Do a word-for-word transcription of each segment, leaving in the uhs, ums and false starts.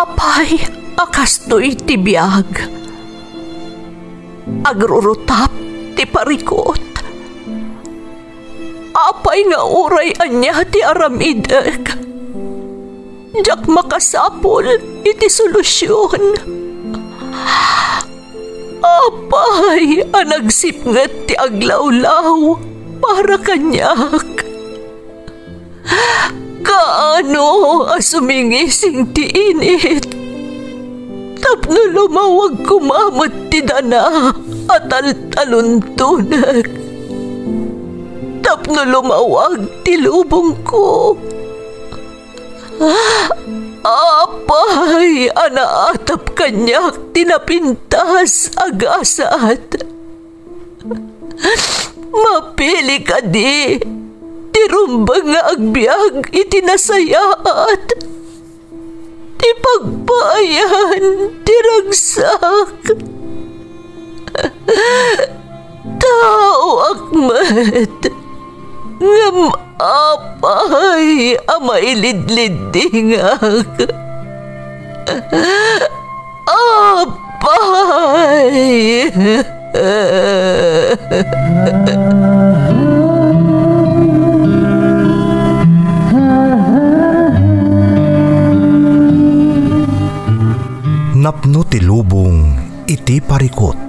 Apay a kastoy ti biag? Agrurutap ti parikut. Apay nga uray ania ti aramidek, diak makasapul iti solusion. Apay a nagsipnget ti aglawlaw para kaniak? Kaano a sumingising ti init tapno lumawag koma met ti dana a taltaluntonek, tapno lumawag ti lubongko? Apay a naatap kaniak ti napintas a gasat? Mapili kadi ti rumbeng nga agbiag iti nasayaat, ti pagpaayan ti ragsak? Taoak met, ngem apay a mailidliddingak? Apay! Napno ti lubong iti parikut.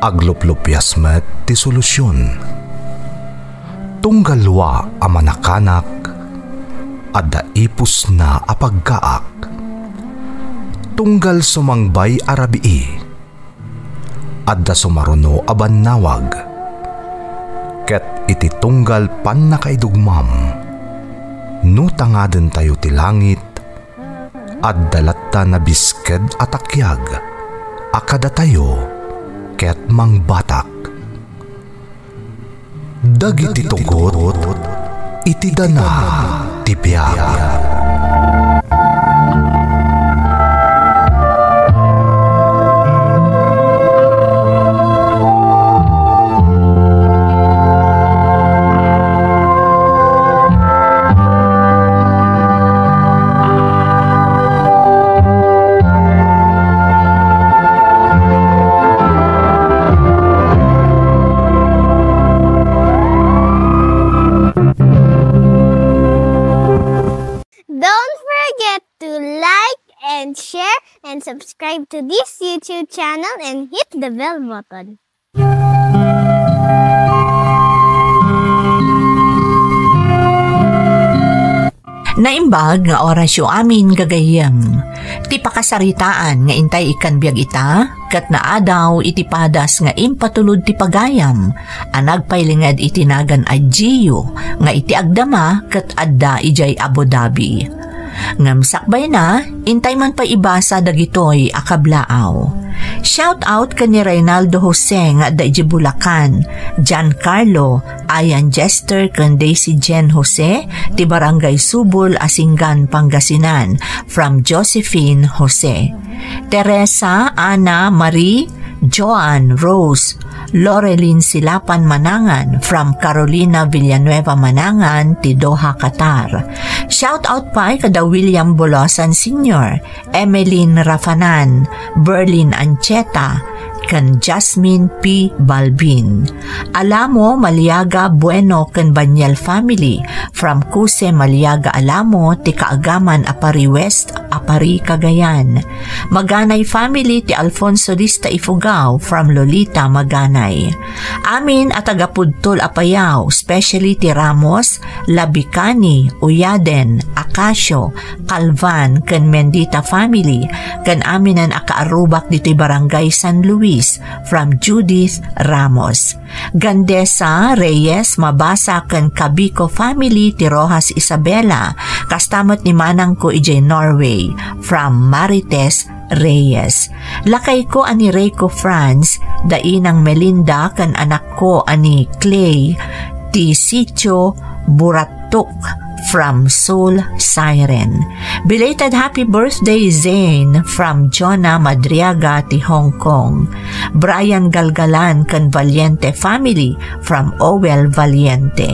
Agluplupias met ti solusion. Tunggal wa a manakanak, adda ipusna a paggaak. Tunggal sumangbay a rabii, adda sumaruno a bannawag. Ket iti tunggal pannakaidugmam, no tangadentayo ti langit, adda latta nabisked a takiag a kadatayo ket mangbatak. Dagiti tugot iti dana ti biag. Don't forget to like and share and subscribe to this YouTube channel and hit the bell button. Naimbag nga orasyo amin, gagayyem. Ti pakasaritaan nga intay ikkan biag ita, ket naadaw iti padas nga impatulod ti pagayam a nagpailinged iti nagan a Gio nga iti agdama ket adda idiay Abu Dhabi. Ngem sakbayna, intay man pay ibasa dagitoy a kablaaw. Shout out ken ni Reynaldo Jose nga adda idiay Bulacan, Giancarlo, Ayan Jester ken Daisy Jane Jose ti Barangay Subol, Asingan, Pangasinan, from Josephine Jose. Teresa, Ana, Marie, Joan, Rose, Lorelyn Silapan Manangan, from Carolina Villanueva Manangan ti Doha, Qatar. Shout out pay kada William Bolosan Senior, Emeline Rafanan, Berlin Ancheta, ken Jasmine P. Balbin. Alamo, Maliaga, Bueno, ken Baniel family, from Cuse Maliaga Alamo, ti kaagaman a Pari West, a Pari Cagayan. Maganay family ti Alfonso Lista Ifugao, from Lolita Maganay. Amin a taga-Pudtol, Apayao, especially ti Ramos, Labicani, Uyaden, Acacio, Calvan, ken Mendita family, ken aminen a kaarrubak ditoy Barangay San Luis, from Judith Ramos. Gandesa, Reyes, Mabasa, ken Cabico family ti Rojas Isabela, kasta met ni manangko idiay Norway, from Marites Reyes. Lakayko a ni Reyco Franz, da inang Melinda, ken anakko a ni Clay, ti Sitio Burat Tuk from Soul Siren. Belated happy birthday, Zane, from Jonah Madriaga ti Hong Kong. Brian Galgalan ken Valiente family from Owel Valiente.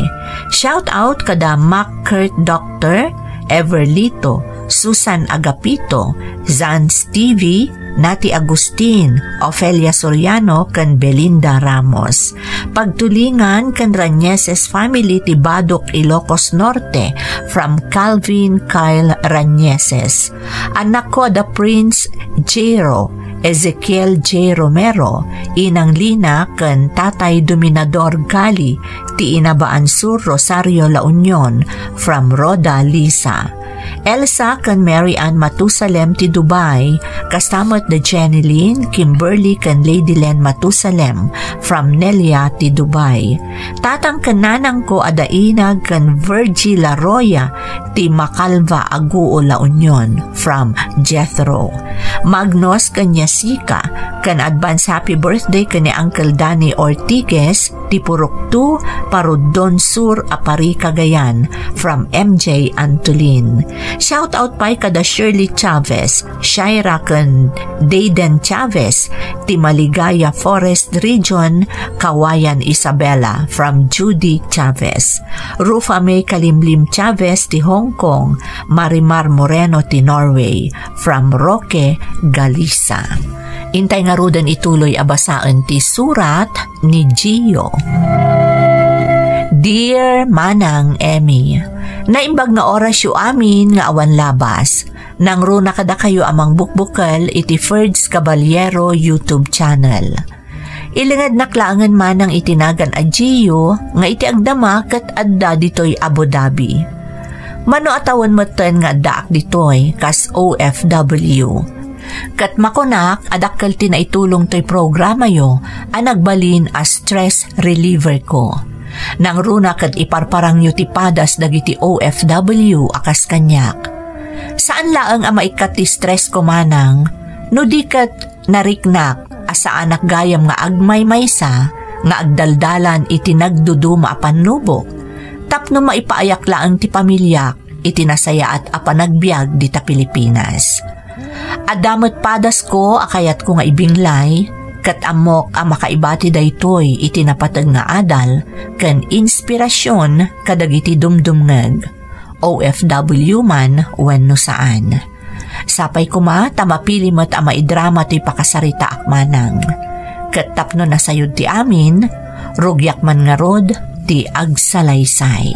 Shout out kada Mac Kurt Doctor Everlito, Susan Agapito, Zan Stevie, Nati Agustin, Ofelia Soriano, ken Belinda Ramos. Pagtulingan ken Rañeses family ti Badoc, Ilocos Norte, from Calvin Kyle Rañeses. Anakko da Prince Jero, Ezekiel J. Romero, Inang Lina, ken Tatay Dominador Gali, ti Inabaan Sur, Rosario, La Union, from Rhoda Lisa. Elsa ken Mary Ann Matusalem ti Dubai, kasta met da Jenny Lynn, Kimberly ken Lady Len Matusalem from Nelia ti Dubai. Tatang ken nanangko a da Inag ken Virgie Laroya ti Macalva, Aguo, La Union from Jethro. Magnus ken Jessica, ken advance happy birthday ken ni Uncle Danny Ortiguez, ti Purok two, Paruddon Sur a Pari, Cagayan, from M J Antolin. Shout out pay kada Shirley Chavez, Shaira ken Dayden Chavez, ti Maligaya Forest Region, Kawayan, Isabela, from Judy Chavez. Rufa May Kalimlim Chavez ti Hong Kong, Marimar Moreno ti Norway, from Roque, Galisa. Intay ngaruden ituloy a basaen ti surat ni Gio. Dear Manang Emmy, naimbag nga orasyo amin nga awan labas. Nangruna kadakayo a mangbukbukel iti Ferds Caballero YouTube channel. Ilingednak laengen manang iti nagan a Gio nga iti agdama ket adda ditoy Abu Dhabi. Mano a tawen metten nga addaak ditoy kas O F W. Ket makunak a dakkel ti naitulong toy programayo a nagbalin a stress reliever ko. Nangruna ket iparparangyo ti padas dagiti O F W a kas kaniak. Saan laeng a maikkat ti stress ko manang, no di ket nariknak a saanak gayam nga agmaymaysa nga agdaldalan iti nagduduma a pannubok, tapno maipaayak laeng ti pamiliak iti nasayaat a panagbiag dita Pilipinas. Adda met padasko a kayatko nga ibinglay, ket ammok a makaibati daytoy iti napateg nga adal ken inspirasyon kadagiti dumdumngeg, O F W man wenno saan. Sapay koma ta mapili met a maidrama ti pakasaritaak manang. Ket tapno nasayod ti amin, rugiak man ngarud ti agsalaysay.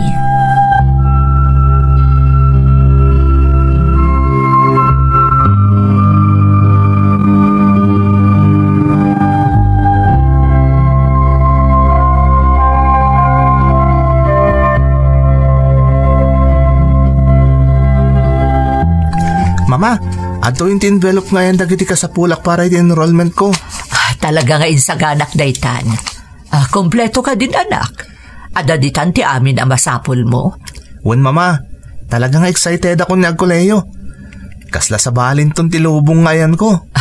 Mama, adtoyen ti envelope nga ayan dagiti kasapulak para iti enrollment ko. Ah, talaga nga insaganak daytan. Ah, kompleto kadin, anak. Adda ditan ti amin a masapulmo. Wen, Mama, talaga nga excited ako ni agkolehiyo. Kasla sabalinton ti lubong nga ayanko.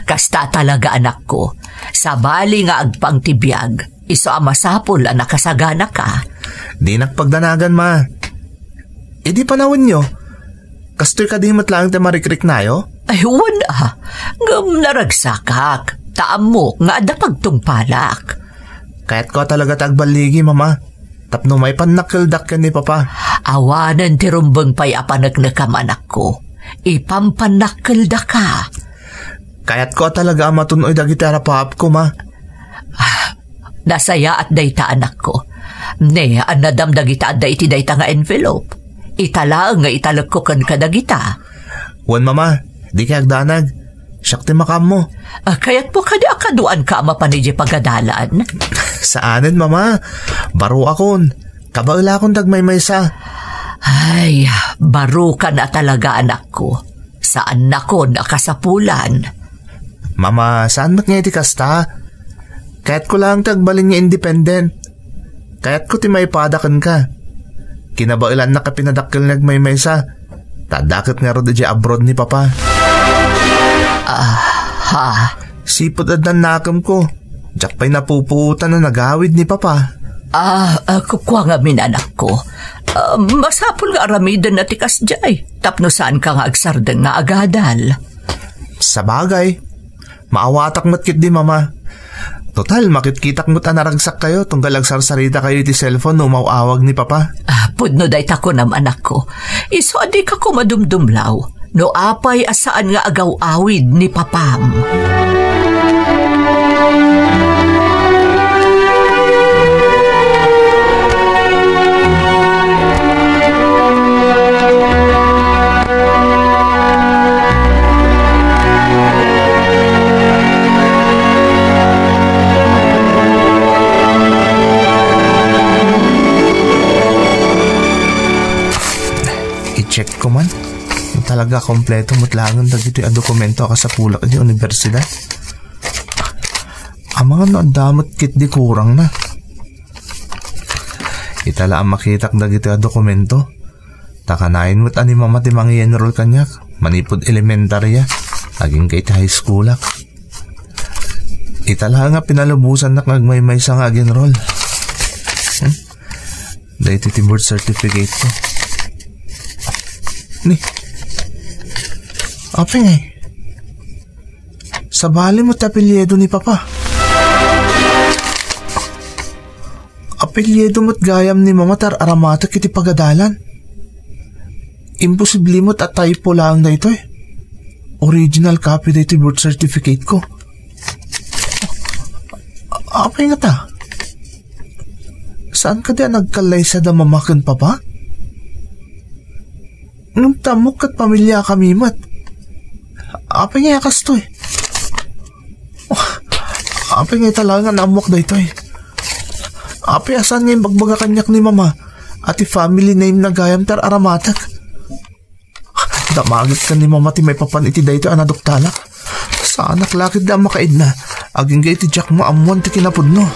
Kasta talaga, anakko. Sabali nga agpang ti biag, isu a masapul a nakasaganaka. Dinak pagdanagan, Ma. Idi panawenyo, kastoy kadi met laeng ti marikriknayo? Ay, wen a. Ngem naragsakak, ta ammok nga adda pagtungpalak. Kayatko a talaga ti agballigi, Mama, tapno maipannakkeldak ken ni Papa. Awanen ti rumbeng pay a paneknekam, anakko. Ipampannakkeldaka. Kayatko a talaga a matun-oy dagiti arapaapko, Ma. Ah, nasayaat dayta, anakko. Ne, annadam dagita adda iti dayta nga envelope. Ita laeng nga italekko kenka dagita. Wen, Mama, dikay agdanag. Siak ti makaammo. Ah, kayatmo kadi a kaduaanka a mapan idiay pagadalan? Saanen, Mama. Baruakon. Kabaelakon ti agmaymaysa. Ay, barukan a talaga, anakko. Saannakon a kasapulan. Mama, saan met nga iti kasta? Kayatko laeng ti agbalin nga independent. Kayatko ti maipada kenka. Kinabaelannak a pinadakkel nga agmaymaysa. Ta adda ket ngarud idiay abroad ni Papa. Ah, ha? Sipud addan nakemko. Diak pay napupuotan a nagawid ni Papa. Ah, ah, kukua ngamin, anakko. Ah, masapul nga aramidenna ti kasdiay. Tapno saanka nga agsardeng nga agadal. Sabagay, maawatak met ketdi, Mama. Total, makitkitak met a naragsakkayo tunggal agsarsarita kayo iti cellphone no umaw-awag ni Papa. Ah, Pudno dayta kunam, anakko. Isu a dika koma dumdumlaw no apay a saan nga agaw-awid ni papam. I-check ko man. Talaga kompleto met laengen dagitoy a dokumento a kasapulak iti universidad. Amangan no adda met ketdi kurangna. Ita la a makitak dagitoy a dokumento. Ta kanayon met a ni Mama ti mangi-enroll kaniak, manipud elementarya, agingga iti high schoolak. Ita la nga pinalubosannak nga agmaymaysa nga ag-enroll. Hmm? Daytoy ti birth certificate ko. Ni, apay ngay? Sabali met ti apelyido ni Papa. Apelyido met gayam ni Mama ti ar-aramatek iti pagadalan. Imposible met a typo laeng daytoy. Original copy daytoy birth certificate ko. A-, apay ngata? Saan kadi a nagkallaysa da Mama ken Papa? Ngem ti ammok ket pamiliakami met. Apay nga kastoy? Apay nga ita laeng nga naammoak daytoy? Apay a saan nga imbagbaga kaniak ni Mama a ti family name na gayam ti ar-aramatek? Damagek ken ni Mama ti maipapan iti daytoy a naduktalak. Saanak la ketdi a makaidna, agingga iti diak maammoan ti kinapudno.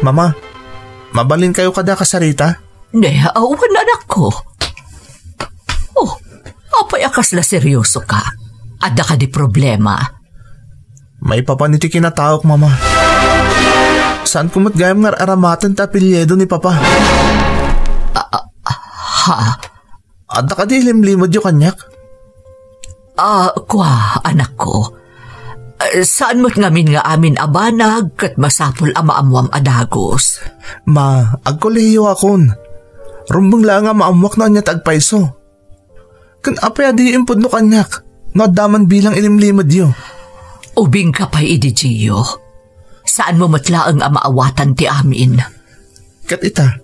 Mama, mabalinkayo kadi a kasarita? Ne, awan, anakko. Oh, apay a kasla seryoso ka? Adda kadi problema? Maipapan iti kinataok, Mama. Saanko met gayam nga ar-aramaten ti apelyido ni Papa. Ah, ah, ha? Adda kadi ilimlimedyo kaniak? Ah, kua, anakko. Eh, saan met ngamin nga amin a banag ket masapul a maammoam a dagus? Ma, agkolehiyoakon. Rumbeng laeng a maammoak no ania ti agpayso. Ken apay a diyo impudno kaniak no adda man bilang ilimlimedyo? Ubingka pay idi, Gio. Saanmo met laeng a maawatan ti amin. Ket ita,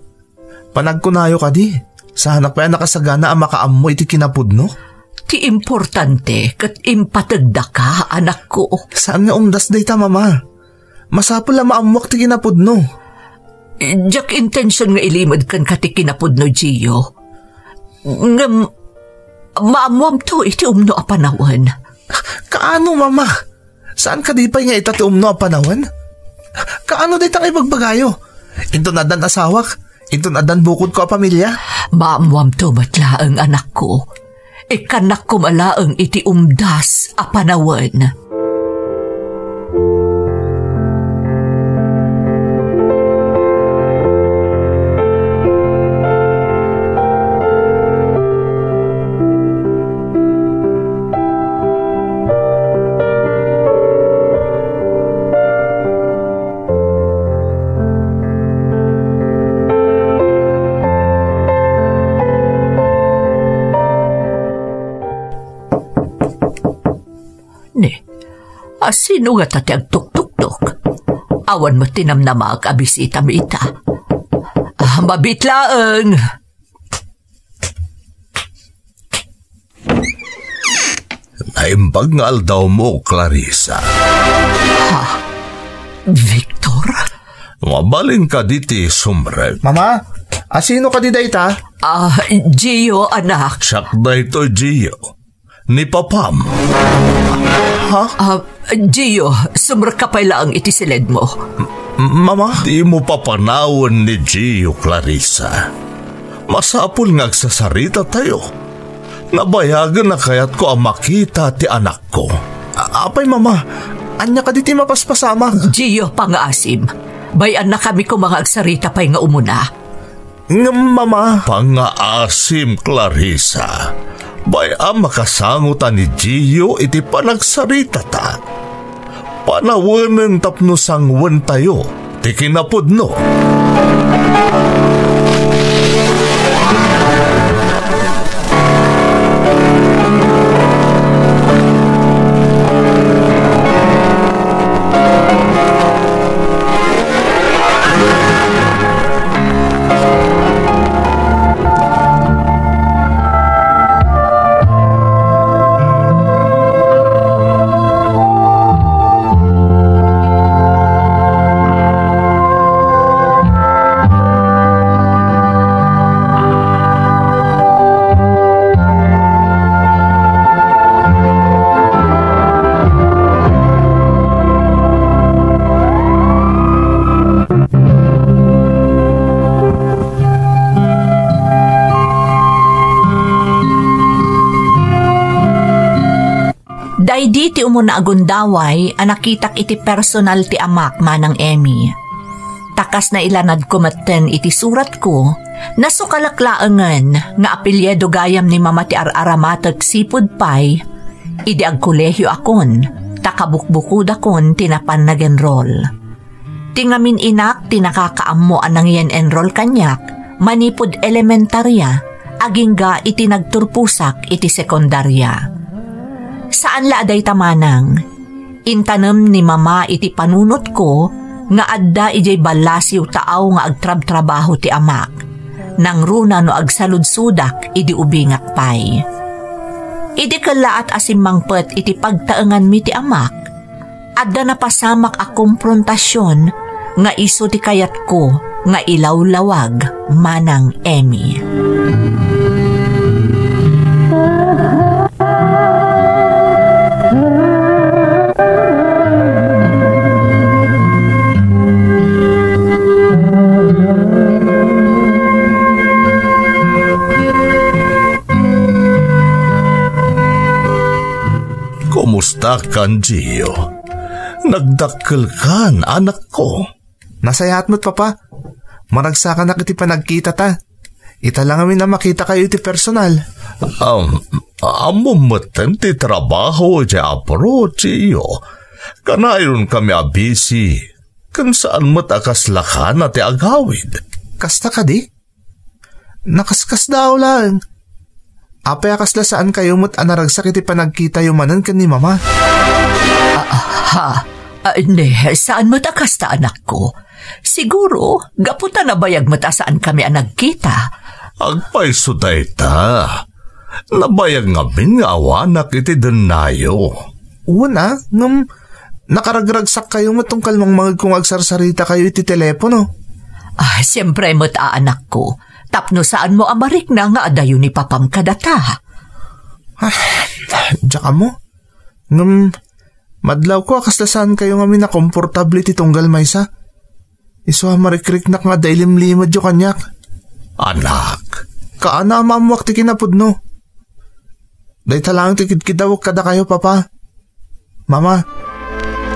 panagkunayo kadi, saanak pay a nakasagana a makaammo iti kinapudno? Ti importante ket impategdaka, anakko. Saan nga umdas dayta, Mama. Masapul a maammoak ti kinapudno. Diak intension nga ilimed kenka ti kinapudno, Gio. Ngem, maammoamto iti umno a panawen. Kaano, Mama? Saan kadi pay nga ita ti umno a panawen? Kaano dayta nga ibagbagayo? Inton addan asawak, inton addan bukodko a pamilia? Maammoamto met laeng, anakko. Ikkannak koma laeng iti umdas a panawen. Ne, a sino ngata ti agtuktuktok? Awan met ti namnamaak a bisita mi ita. Ah, mabiit laeng. Naimbag nga aldawmo, Clarissa. Ha? Victor? Mabalin kadi ti sumrek? Mama, a sino kadi dayta? Ah, Gio, anak. Siak daytoy, Gio. Ni papam. Ha? Ah, Gio, sumrekka pay laeng iti siledmo. M-, Mama? Dimo papanawen ni Gio, Clarissa. Masapul nga agsasaritatayo. Nabayagen a kayatko a makita ti anakko. A-, apay, Mama, ania kadi ti mapaspasamak? Gio, pangaasim. Bay-annakami koma nga agsarita pay nga umuna. Ngem, Mama, pangaasim, Clarissa. Bay-am a kasangotan ni Gio iti panagsaritata. Panawenen tapno sangwentayo ti kinapudno. Daydi ti umuna a gundaway a nakitak iti personal ti amak, Manang Emmy. Ta kas nailanadko metten iti suratko, nasukalak laengen nga apelyido gayam ni Mama ti ar-aramatek sipud pay idi agkolehio akon, ta kabukbukodakon ti napan nag-enroll. Ti ngamin-inak ti nakakaammo a nangyen-enroll kaniak manipud elementaria, agingga iti nagturposak iti sekundaria. Saan la a dayta, Manang. Intanem ni Mama iti panunotko nga adda idiay ballasiw taaw nga agtrabtrabaho ti amak, nangruna no agsaludsodak idi ubingak pay. Idi kellaat a simmangpet iti pagtaenganmi ti amak, adda napasamak a komprontasion nga isu ti kayatko nga ilawlawag, Manang Emmy. Kumusta kan, Gio? Nagdakkelkan, anakko. Nasayaat met, Papa. Maragsakanak iti panagkitata. Ita la ngamin a makitakayo iti personal. Um, ammom metten ti trabaho idiay abroad, Gio. Kanayon kami a busy. Ken saan met a kasla kana ti agawid. Kasta kadi? Nakaskasdaaw laeng. Apay a kasla saankayo met a naragsak iti panagkitayo manen ken ni Mama? Ah, ha? Ah, ne, saan met a kasta, anakko? Siguro, gapu ta nabayag met a saankami a nagkita. Agpayso dayta. Nabayag ngamin nga awanak iti dennayo. Wen a, ngem nakaragragsakkayo met tunggal mangmangegko nga agsarsarita kayo iti telepono. Ah, siempre met a, anakko. Tapno saanmo a marikna nga adayo ni papam kadata. Ah, diak ammo. Ngem, madlawko a kasla saankayo ngamin a komportable iti tunggal maysa. Isu a marikriknak nga adda ilimlimedyo kaniak. Anak, kaana a maammoak ti kinapudno. Dayta laeng ti kidkidawek kadakayo, Papa. Mama,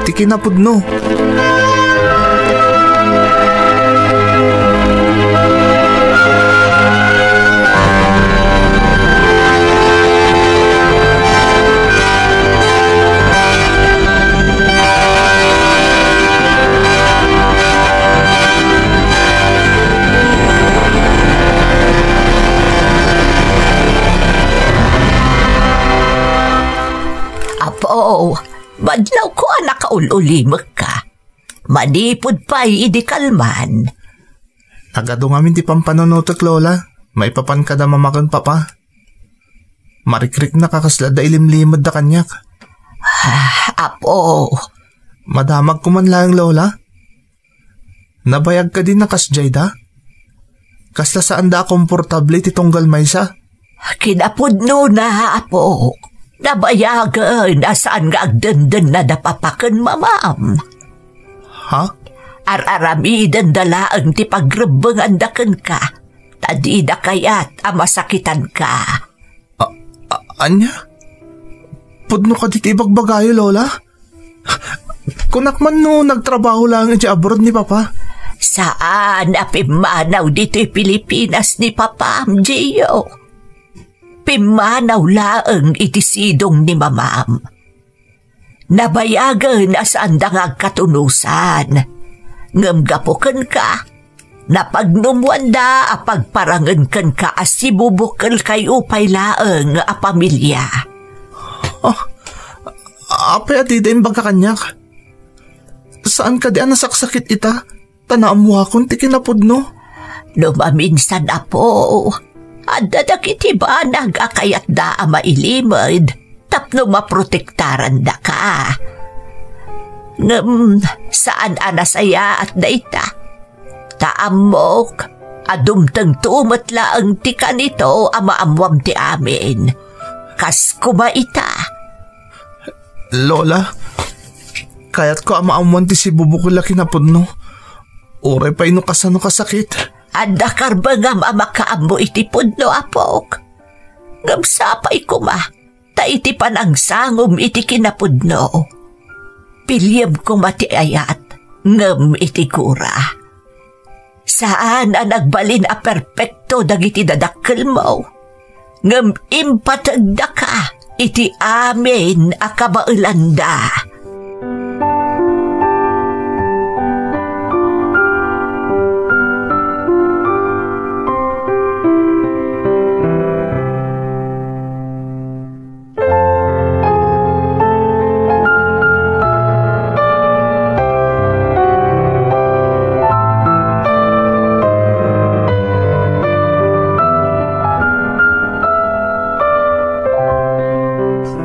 ti kinapudno. Apo, madlawko a nakaul-ulimekka. Manipud pay idi kalman. Nagadu ngamin ti pampanunotek, Lola. Maipapan kada Mama ken Papa. Marikriknak a kasla adda ilimlimedda kaniak. Ah, Apo. Madamagko man laeng, Lola. Nabayag kadi a kasdiay da? Kasla saanda a komportable iti tunggal maysa? Kinapudnona, Apo. Nabayagen a saan nga agdendennada Papa ken Mamam. Ha? Ar-aramidenda laeng ti pagrebbenganda kenka, ta dida kayat a masakitanka. A-, Ania? Pudno kadi ti ibagbagayo, Lola? Kunak man no nagtrabaho laeng idiay abroad ni Papa? Saan a pimmanaw ditoy Pilipinas ni Papam, Gio. Pimmanaw laeng iti sidong ni Mamam. Nabayagen a saanda nga agkatunosan. Ngem gapu kenka, napagnumoanda a pagparangen kenka a sibubukelkayo pay laeng a pamilia. Ah, apay a dida imbaga kaniak? Saan kadi a nasaksakit ita? Ta naammoakon ti kinapudno. No maminsan, apo, adda dagiti banag a kayatda a mailimed tapno maprotektarandaka. Ngem saan a nasayaat dayta. Ta ammok a dumtengto met laeng ti kanito a maammoam ti amin. Kas koma ita. Lola, kayatko a maammoan ti sibubukel a kinapudno. Uray pay no kasano kasakit. Adda karbengam a makaammo iti pudno, apok. Ngem sapay koma, ta iti panangsangom iti kinapudno, piliem koma ti ayat, ngem iti gura. Saan a nagbalin a perpekto dagiti dadakkelmo, ngem impategdaka iti amin a kabaelanda.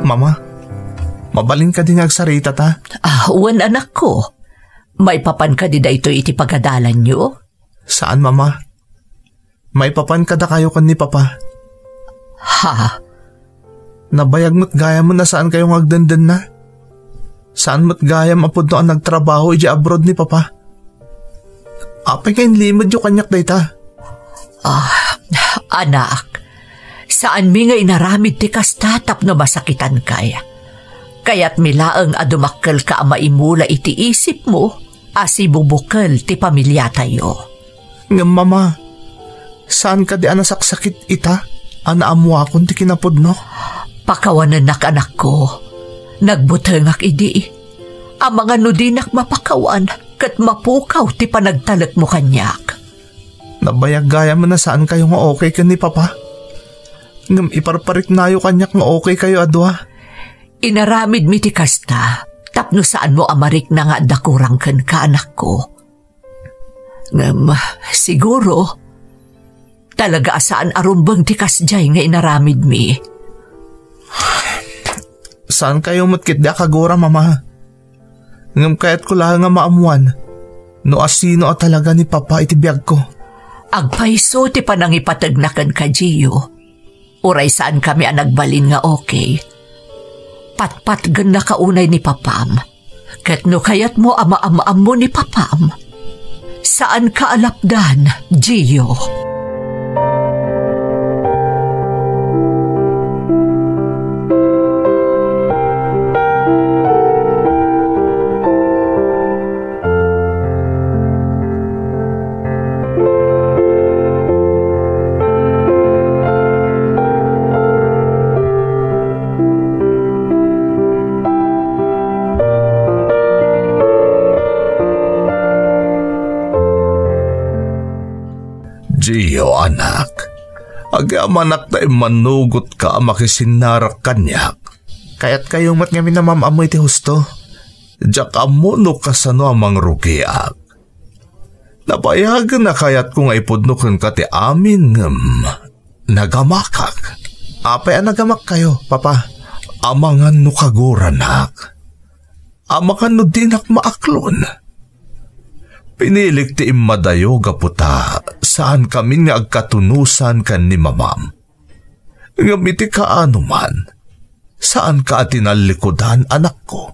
Mama, mabalin kadi nga agsaritata? Ah, wen, anakko. Maipapan kadi daytoy iti pagadalanyo? Saan, Mama. Maipapan kadakayo ken ni Papa. Ha? Nabayag met gayam a saankayo nga agdendenna. Saan met gayam a pudno a nagtrabaho idiay abroad ni Papa. Apay nga inlimedyo kaniak dayta? Ah, anak, saanmi nga inaramid ti kasta tapno masakitankay. Kayatmi laeng a dumakkelka a maimula iti isipmo a sibubukel ti pamiliatayo. Ngem, Mama, saan kadi a nasaksakit ita a naammoakon ti kinapudno? Pakawanennak, anakko. Nagbutengak idi. Amangan no dinak mapakawan ket mapukaw ti panagtalekmo kaniak. Nabayag gayam a saankayo nga okay ken ni Papa. Ngem iparpariknayo kaniak nga okay kayo a dua. Inaramidmi ti kasta tapno saanmo a marikna nga adda kurang kenka, anakko. Ngem, siguro, talaga a saan a rumbeng ti kasdiay nga inaramidmi. Saankayo met ketdi a kagura, Mama. Ngem kayatko laeng a maammoan no asino a talaga ni Papa iti biagko. Agpayso ti panangipategna kenka, Gio. Uray saankami a nagbalin nga okay, patpatgennaka unay ni Papam. Ket no kayatmo a maam-ammo ni Papam, saanka a lapdan, Gio. Gio, anak, agyamanak ta immanugotka a makisinnarak kaniak. Kayatkayo met ngamin a maam-ammo iti husto. Diak ammo no kasano a mangrugiak. Nabayagen a kayatko nga ipudno kenka ti amin ngem nagamakak. Apay a nagamakkayo, Papa? Amangan no kaguranak. Amangan no dinak maaklon. Pinilik ti immadayo gapu ta saankamin nga agkatunosan ken ni Mamam. Ngem iti kaano man, saanka a tinallikudan, anakko.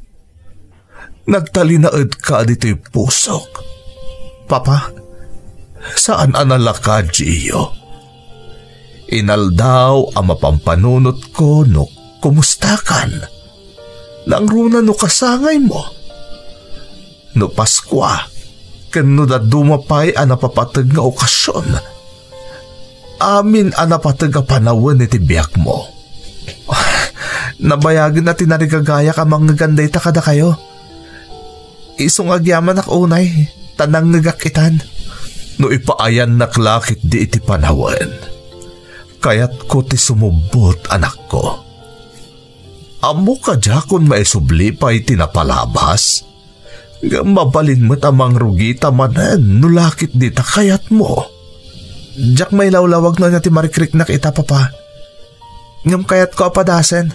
Nagtalinaedka ditoy pusok. Papa, saan a nalaka, Gio. Inaldaw a mapampanunotko no kumustakan. Nangruna no kasangaymo. No Paskua, ken no dadduma pay a napapateg nga okasion. Amin a napateg a panawen iti biagmo. Nabayagen a tinarigagayak a mangngeganda ita kadakayo. Isu nga agyamanak unay, ta nangngegak itan. No ipaayannak la ketdi iti panawen, kayatko ti sumubbot, anakko. Ammok a diakon maisubli pay ti napalabas, ngem mabalin met a mangrugita manen no la ketdi ta kayatmo. Diak mailawlawag no ania ti marikriknak ita, Papa. Ngem kayatko a padasen.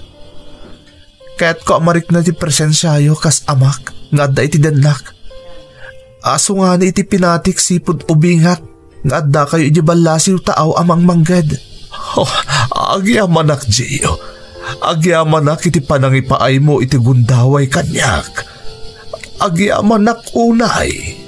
Kayatko a marikna ti presensiayo kas amak nga adda iti dennak. Asungani iti pinatik sipud ubingak nga addakayo idiay ballasiw taaw a mangmangged. Oh, agyamanak, Gio. Agyamanak iti panangipaaymo iti gundaway kaniak. Agyamanak unay.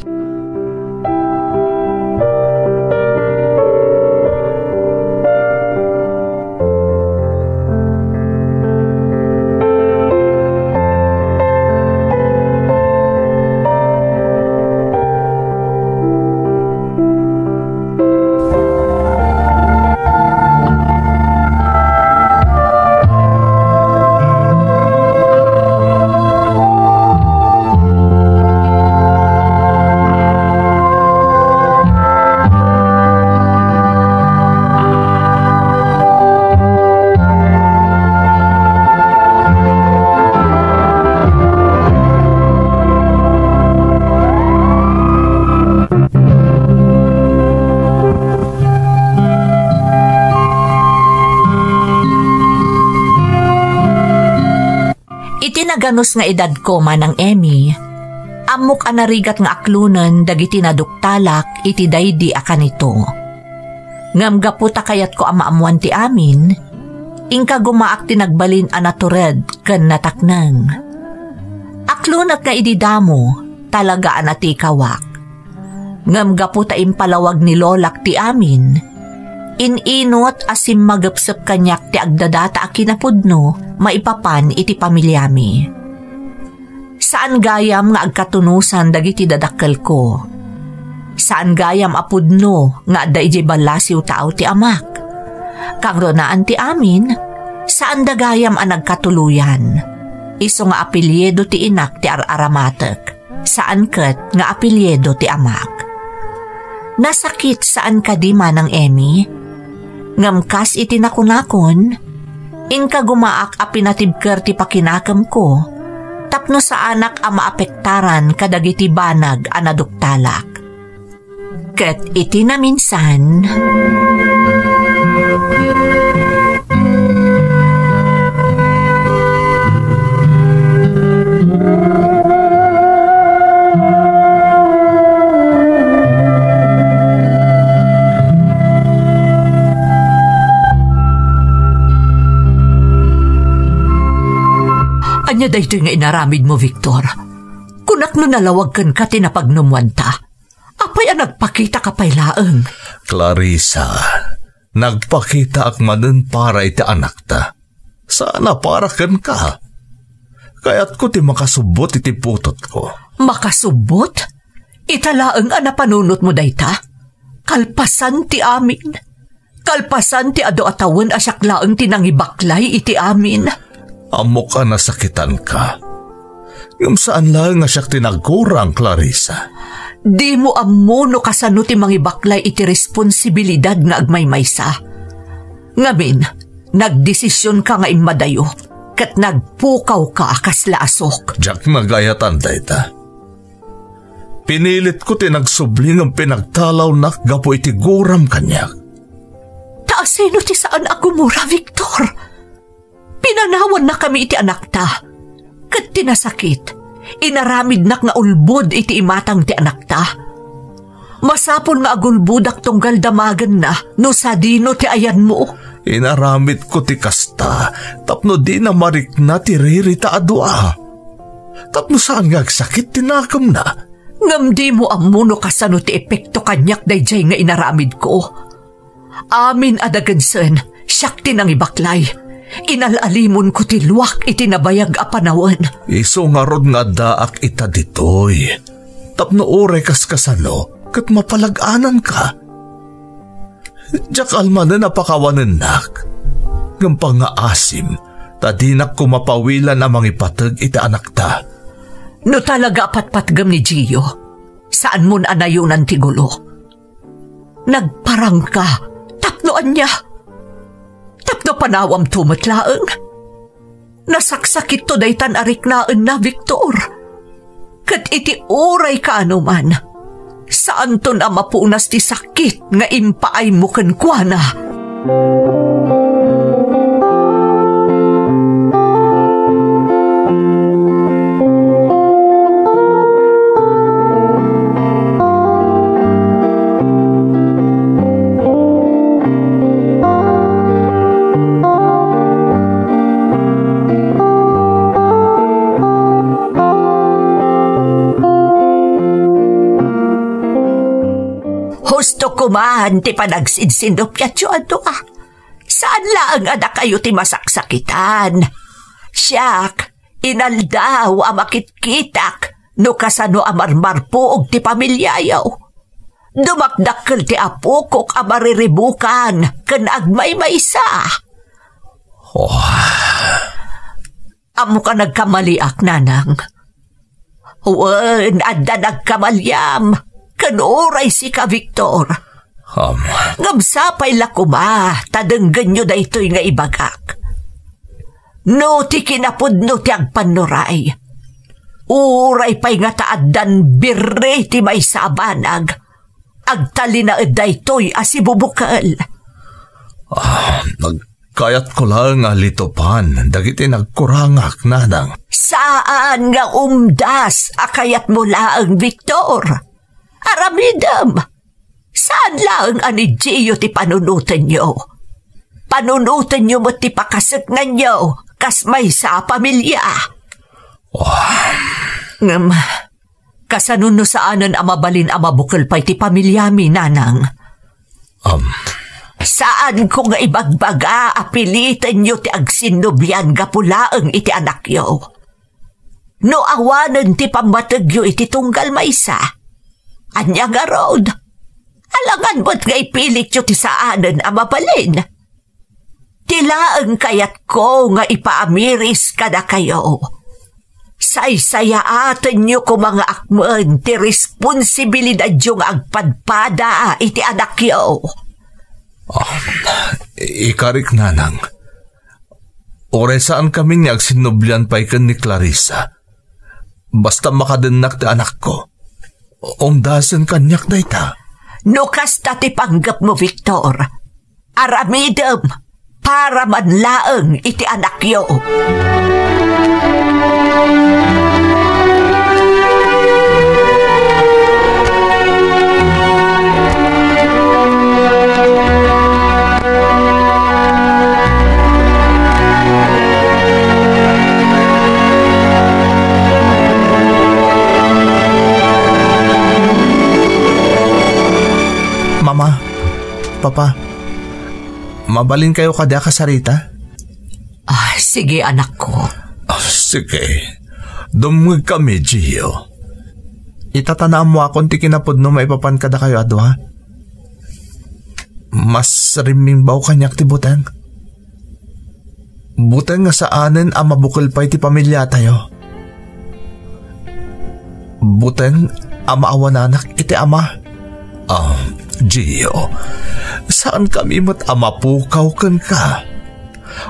Iti naganus nga edadko, Manang Emmy, ammok a narigat nga aklonen dagiti naduktalak iti daydi a kanito. Ngem gapu ta kayatko a maammoan ti amin, inka gumaak ti nagbalin a natured ken natakneng. Aklonek nga idi damo, talaga a natikawak. Ngem gapu ta impalawag ni lolak ti amin, in-inut a simmagepsep kaniak ti agdadata a kinapudno maipapan iti pamiliami. Saan gayam nga agkatunosan dagiti dadakkelko. Saan gayam a pudno nga adda idiay ballasiw taaw ti amak. Kangrunaan ti amin, saanda gayam a nagkatuloyan. Isu nga apelyido ti inak ti ar-aramatek. Saan ket nga apelyido ti amak. Nasakit saan kadi, Manang Emmy? Ngem kas iti nakunakon, inka gumaak a pinatibker ti pakinakemko tapno saanak a maapektaran kadagiti banag a naduktalak. Ket iti naminsan, ania daytoy nga inaramidmo, Victor? Kunak no nalawag kenka ti napagnumoanta. Apay a nagpakitaka pay laeng? Clarissa, nagpakitaak manen para iti anakta. Saan a para kenka. Kayatko ti makasubbot iti putotko. Makasubbot? Ita laeng a napanunotmo dayta? Kalpasan ti amin. Kalpasan ti adu a tawen a siak laeng ti nangibaklay iti amin. Ammok a nasakitanka. Ngem saan laeng a siak ti nagkurang, Clarissa. Dimo ammo no kasano ti mangibaklay iti responsibilidad nga agmaymaysa. Ngamin, nagdesisionka nga immadayo, ket nagpukawka a kasla asok. Diak nagayatan dayta. Pinilitko ti nagsubli ngem pinagtalawnak gapu iti guram kaniak. Ta asino ti saan a gumura, Victor? Pinanawannakami iti anakta. Ket ti nasakit, inaramidnak nga ulbod iti imatang ti anakta. Masapul nga agulbodak tunggal damagenna no sadino ti ayanmo. Inaramidko ti kasta tapno dina marikna ti ririta a dua. Tapno saan nga agsakit ti nakemna. Ngem dimo ammo no kasano ti epekto kaniak daydiay nga inaramidko. Amin a dagensen, siak ti nangibaklay. Inal-alimonko ti luak iti nabayag a panawen. Isu ngarud nga addaak ita ditoy, tapno uray kaskasano, ket mapalag-ananka. Diak almanen a pakawanennak, ngem pangngaasim, ta dinak koma pawilan a mangipateg iti anakta. No talaga a patpatgem ni Gio, saanmon a nayonan ti gulo. Nagparangka, tapno ania? Tapno panawamto met laeng? Nasaksakitto daytan a riknaenna, Victor. Ket iti uray kaano man, saanton a mapunas ti sakit nga impaaymo kenkuana. Husto koman ti panagsinsinnupiatyo a dua. Saan laeng a dakayo ti masaksakitan. Siak, inaldaw a makitkitak no kasano a marmarpuog ti pamiliayo. Dumakdakkel ti apokok a mariribukan ken agmaymaysa. Oh. Ammok a nagkamaliak, nanang. Wen, adda nagkamaliam, ken uray sika, Victor. Am. Ngem sapay la koma ta denggenyo daytoy nga ibagak. No ti kinapudno ti agpannuray, uray pay nga ta addan birri ti maysa a banag, agtalinaed daytoy a sibubukel. Ah, nagkayatko laeng a litopan dagiti nagkurangak, nanang. Saan nga umdas a kayatmo laeng, Victor. Aramidem. Saan laeng a ni Gio ti panunotenyo. Panunotenyo met ti pakaseknanyo kas maysa a pamilia. Oh. Ngem, kasano no saanen a mabalin a mabukel pay ti pamiliami, nanang? Um. Saanko nga ibagbaga a pilitenyo ti agsinnubian gapu laeng iti anakyo. No awanen ti pammategyo iti tunggal maysa, ania ngarud? Alangan met nga ipilityo ti saanen a mabalin. Ti laeng kayatko nga ipaamiris kadakayo, saysayaatenyo koma nga akmen ti responsibilidadyo nga agpadpada iti anakyo. Ah, ikarik, nanang. Uray saankami nga agsinnublian pay ken ni Clarissa, basta makadennak ti anakko, umdasen kaniak dayta. No kasta ti panggepmo, Victor, aramidem para man laeng iti anakyo. Mama, Papa, mabalinkayo kadi a kasarita? Ah, sige, anakko. Ah, sige. Dumngegkami, Gio. Ita ta naammoakon ti kinapudno maipapan kadakayo a dua. Mas rimmingbaw kaniak ti buteng. Buteng nga saanen a mabukel pay ti pamiliatayo. Buteng a maawananak iti ama. Ah, Gio, saankami met a mapukaw kenka.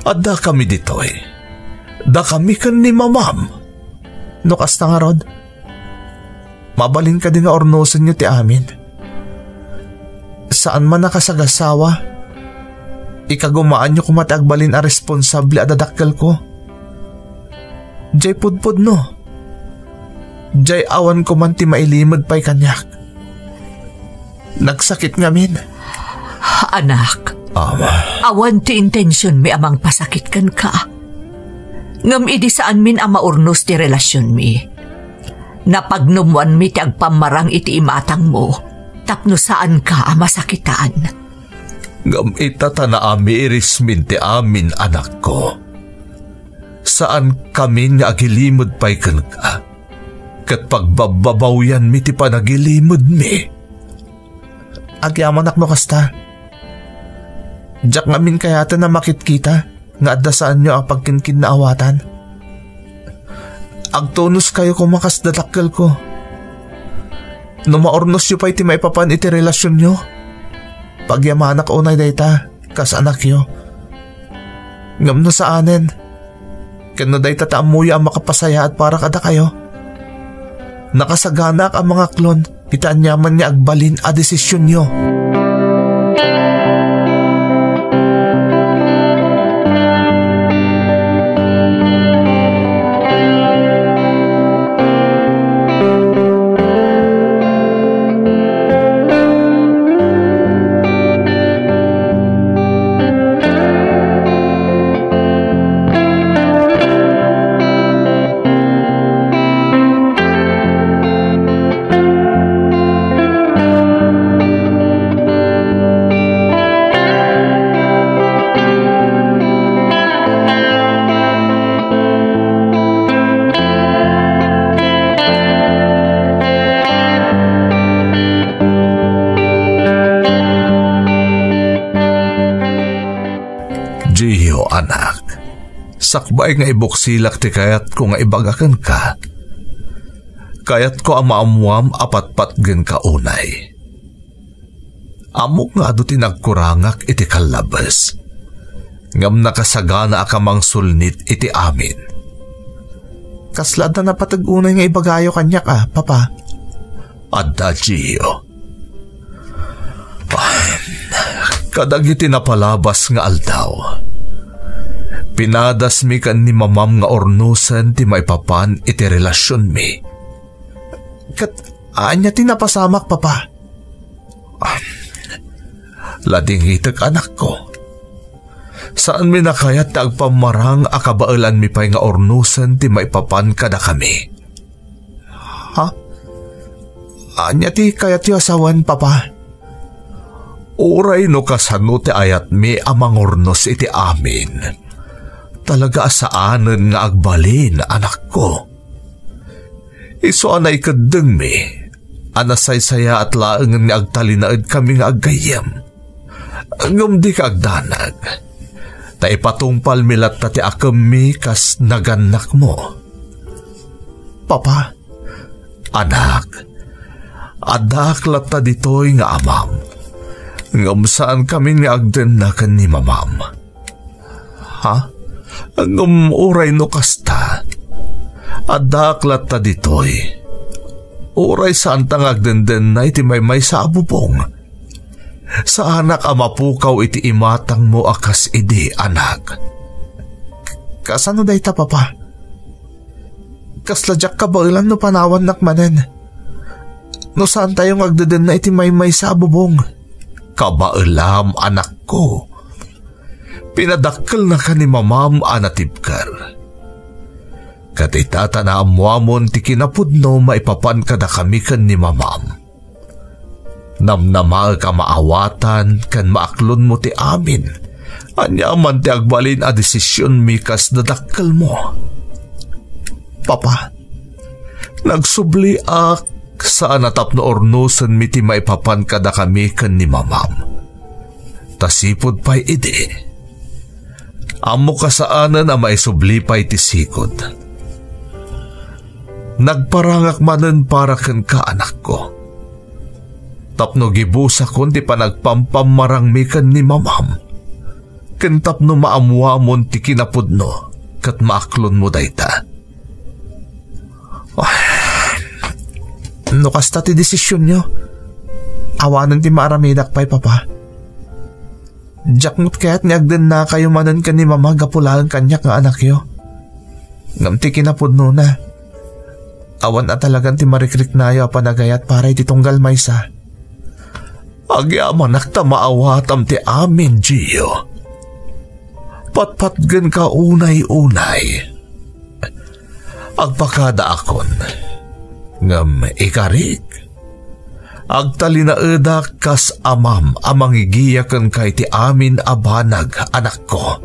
Addakami ditoy. Dakami ken ni mamam. No kasta ngarud, mabalin kadi nga urnosenyo ti amin? Saan man a kasagasawa, ikagumaanyo koma ti agbalin a responsable a dadakkelko. Diay pudpudno. Diay awan koman ti mailimed pay kaniak. Nagsakit ngamin. Anak, Ama. Awan ti intensionmi a mangpasakit kenka. Ngem idi saanmin a maurnos ti relasionmi, napagnumoanmi ti agpammarang iti imatangmo tapno saanka a masakitan. Ngem ita ta naamirismin ti amin, anakko. Saankamin nga agilimed pay kenka, ket pagbabbabawianmi ti panagilimedmi. Agyamanak no kasta. Diak ngamin kayaten a makitkita nga adda saanyo a pagkinkinnaawatan. Agtunoskayo koma kas dadakkelko. No maurnosyo pay ti maipapan iti relasionyo, pagyamanak unay dayta kas anakyo. Ngem no saanen, ken no dayta ti ammoyo a makapasayaat para kadakayo, nakasaganaak a mangaklon iti aniaman nga agbalin a desisionyo. Gio, anak, sakbay nga ibuksilak ti kayatko nga ibaga kenka, kayatko a maammoam a patpatgenka unay. Ammok nga adu ti nagkurangak iti kallabes, ngem nakasaganaak a mangsulnit iti amin. Kasla adda napateg unay nga ibagayo kaniak a, Papa? Adda, Gio. Kadagiti napalabas nga aldaw, pinadasmi ken ni Mamam nga urnosen ti maipapan iti relasionmi. Ket ania ti napasamak, Papa? Ladingitek, anakko. Saanmi a kayat ti agpammarang a kabaelanmi pay nga urnosen ti maipapan kadakami. Ha? Ania ti kayatyo a sawen, Papa? Uray no kasano ti ayatmi a mangurnos iti amin, talaga a saanen nga agbalin, anakko. Isu a naikeddengmi a nasaysayaat laengen nga agtalinaedkami nga aggayyem. Ngem dika agdanag, ta ipatungpalmi latta ti akemmi kas nagannakmo. Papa, anak, addaak latta ditoy nga amam, ngem saankamin nga agdenna ken ni Mamam. Ha? Ngem uray no kasta, addaak latta ditoy. Uray saanta nga agdendenna iti maymaysa a bubong. Saanak a mapukaw iti imatangmo a kas idi, anak. Kasano dayta, Papa? Kasla diak kabaelan no panawannak manen. No saantayo nga agdedenna iti maymaysa a bubong. Kabaelam, anakko. Pinadakkelnaka ni Mamam a natibker. Ket ita ta naammoamon ti kinapudno maipapan kadakami ken ni Mamam. Namnamaek a maawatan ken maaklonmo ti amin. Aniaman ti agbalin a desisionmi kas dadakkelmo. Papa, nagsubliak saan a tapno urnosenmi ti maipapan kadakami ken ni Mamam. Ta sipud pay idi, ammok a saanen a maisubli pay ti sigud. Nagparangak manen para kenka, anakko, tapno gibusakon ti panagpampammarangmi ken ni Mamam, ken tapno maammoamon ti kinapudno ket maaklonmo dayta. Ah, no kasta ti desisionyo, awanen ti maaramidak pay, Papa. Diak met kayat nga agdennakayo manen ken ni Mama gapu laeng kaniak nga anakyo. Ngem ti kinapudnona, awan a talagan ti marikriknayo a panagayat para iti tunggal maysa. Agyamanak ta maawatam ti amin, Gio. Patpatgenka unay-unay. Agpakadaakon, ngem ikarik, Agtalinaedak kas amam a mangigiya kenka iti amin a banag, anakko.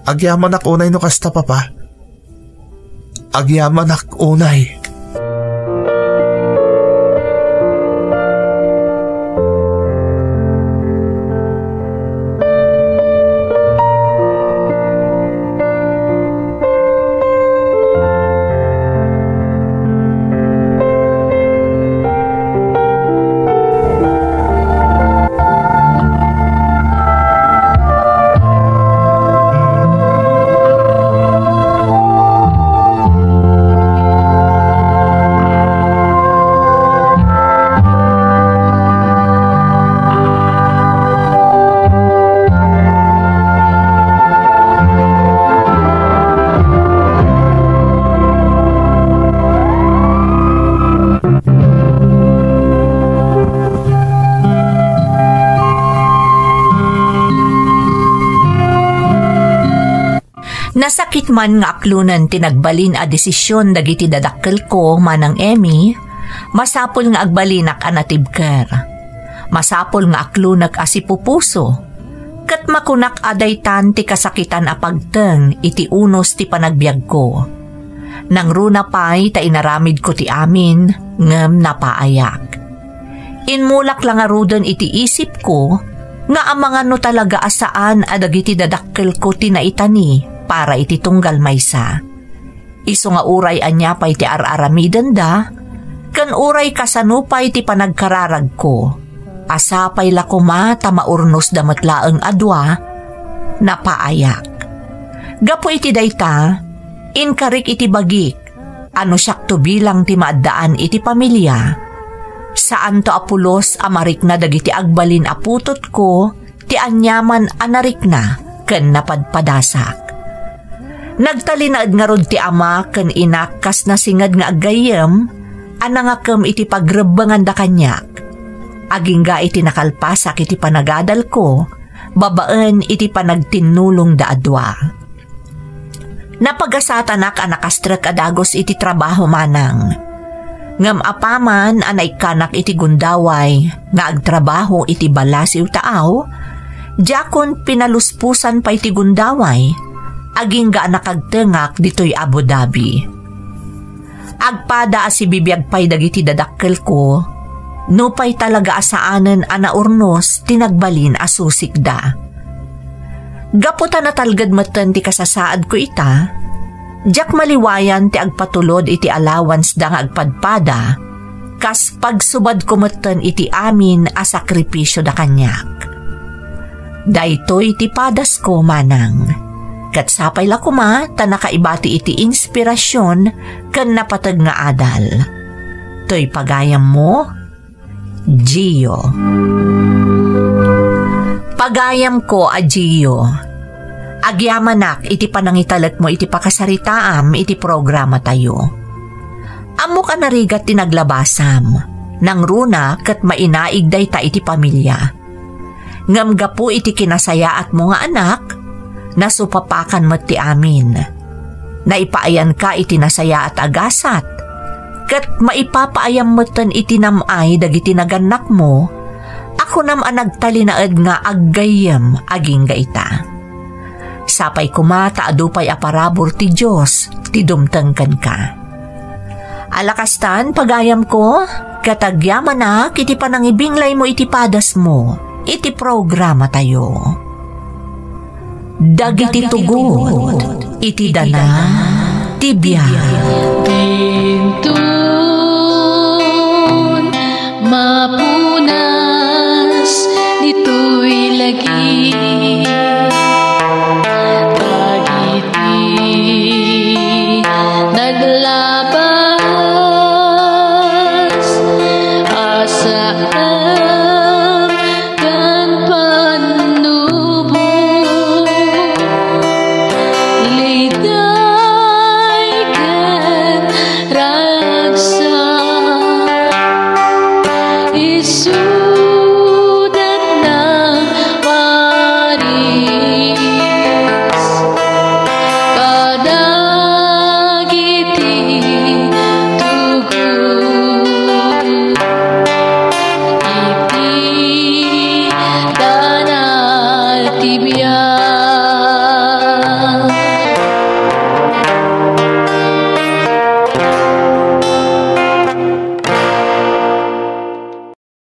Agyamanak unay no kasta, Papa. Agyamanak unay. Nasakit man nga aklonen ti nagbalin a desisyon dagiti dadakkelko, Manang Emmy, masapul nga agbalinak a natibker. Masapul nga aklonek a sipupuso. Ket makunak a daytan ti kasakitan a pagteng iti unos ti panagbiagko. Nangruna pay ta inaramidko ti amin, ngem napaayak. Immulak la ngaruden iti isipko nga amangan no talaga a saan a dagiti dadakkelko ti naitani para iti tunggal maysa. Isu nga uray ania pay ti ar-aramidenda, ken uray kasano pay ti panagkararagko, a sapay la koma ta maurnosda met laeng a dua, napaayak. Gapu iti dayta, inkarik iti bagik a no siakto bilang ti maaddaan iti pamilia, saanto a pulos a marikna dagiti agbalin a putotko ti aniaman a narikna ken napadpadasak. Nagtalinaed ngarud ti ama ken inak kas nasinged nga aggayyem a nangakem iti pagrebbenganda kaniak, agingga iti nakalpasak iti panagadalko babaen iti panagtinnulongda a dua. Napagasatanak a nakastrek a dagus iti trabaho, Manang. Ngem apaman a naikkanak iti gundaway nga agtrabaho iti balasiw taaw, diakon pinaluspusan pay ti gundaway, agingga a nakagtengak ditoy Abu Dhabi. Agpada a sibibiag pay dagiti dadakkelko, nupay talaga a saanen a naurnos ti nagbalin a susikda. Gapu ta natalged metten ti kasasaadko ita, diak maliwayan ti agpatulod iti allowance-da nga agpadpada, kas pagsubadko metten iti amin a sakripisioda kaniak. Daytoy ti padasko, Manang. Ket sapay la koma ta nakaibati iti inspirasyon ken napateg nga adal. Toy pagayammo, Gio. Pagayamko a Gio, agyamanak iti panangitalekmo iti pakasaritaam iti programatayo. Ammok a narigat ti naglabasam, nangruna ket mainaig dayta iti pamilia. Ngem gapu iti kinasayaatmo nga anak, nasupapakan met ti amin. Naipaayanka iti nasayaat a gasat, ket maipapaayam metten iti nam-ay dagiti nagannakmo a kunam a nagtalinaed nga aggayyem agingga ita. Sapay koma ta adu pay a parabur ti Dios ti dumteng kenka. Ala kastan, pagayamko, ket agyamanak iti panangibinglaymo iti padasmo iti programatayo. Dagiti tugot iti dana ti biag. Dinton mapunas ditoy lagi. Dagiti nagla-